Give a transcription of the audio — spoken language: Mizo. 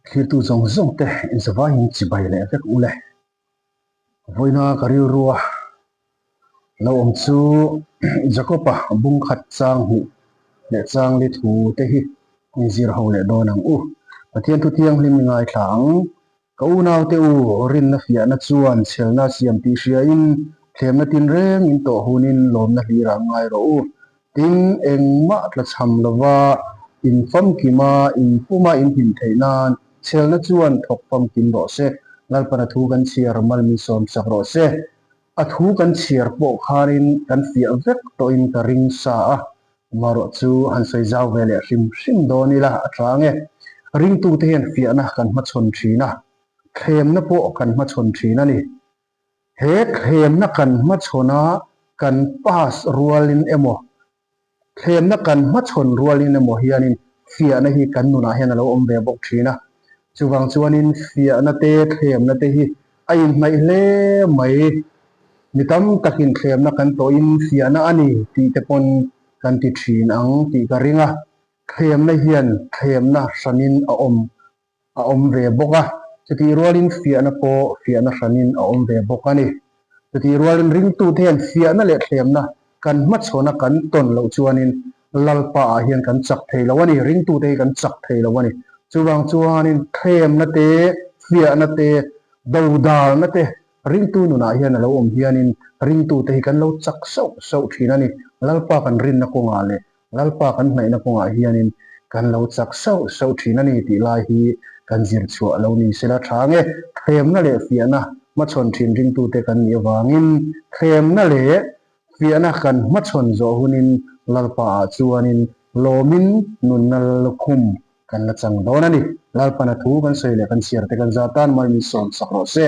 Thlirtu zawng zawng te inzavaiin chibai leh vek u le. Vawiina ka rilrua lo awm chu Jakob-a bungkhat chang hnih leh chang li thu te hi inzir ho leh dawn ang u. Pathian thu thianghlim i ngaithla ang. Ka unaute u, rinna fiahna chuan chhelna siam tih hriain thlemna tinreng in tawh hunin lawmna hlirah ngai rawh u. Tin, engmah tlachham lova in famkima in puma in hlim theih nan chhelna chuan thawk famkim rawh se. Lalpana thu kan chhiar mal min sawm sak rawh se. A thu kan chhiar pawh khanin kan fiah vek tawhin ka ring sa a, Marawh chu han sawi zau ve leh hrim hrim dawn ila a tang e. Ringtute hian fiahna kan hmachhawn thin a, thlemna pawh kan hmachhawn thin a ni. He thlemna kan hmachhawn a kan pass rualin emaw, thlemna kan hmachhawn rualin emaw hianin fiahna hi kan nunah hian a lo awm ve bawk thin a. Chuvang chuanin fiahna te, thlemna te hi a inhnaih hle mai. Mi tam takin thlemna kan tawhin fiahna a ni tih te pawn kan ti thin ang tih ka ring a. Thlemna hian thlemna hranin a awm a awm ve bawk a, chutih rualin fiahna pawh fiahna hranin a awm ve bawk a ni. Chutih rualin ringtute hian fiahna leh thlemna kan hmachhawna kan tawn loh chuanin Lalpa ah hian kan chak thei lo a ni, ringtute hi kan chak thei lo a ni. Chuvang chuanin thlemna te, fiahna te, dodalna te ringtu nunah hian a lo awm hianin ringtute hi kan lo chak sauh sauh thin a ni. Lalpa kan rinna kawngah leh Lalpa kan hnaihna kawngah hianin kan lo chak sauh sauh thin a ni tih lai hi kan zir chhuah lo ni sela tha nge thlemna leh fiahna hmachhawn thin ringtute kan nih avangin thlemna leh fiahna kan hmachhawn zawh hunin Lalpa ah chuanin lawmin nunna lukhum kan la chang dawn a ni. Lalpana thu kan sawi leh kan chhiar te kan za tan mal min sawm sak rawh se.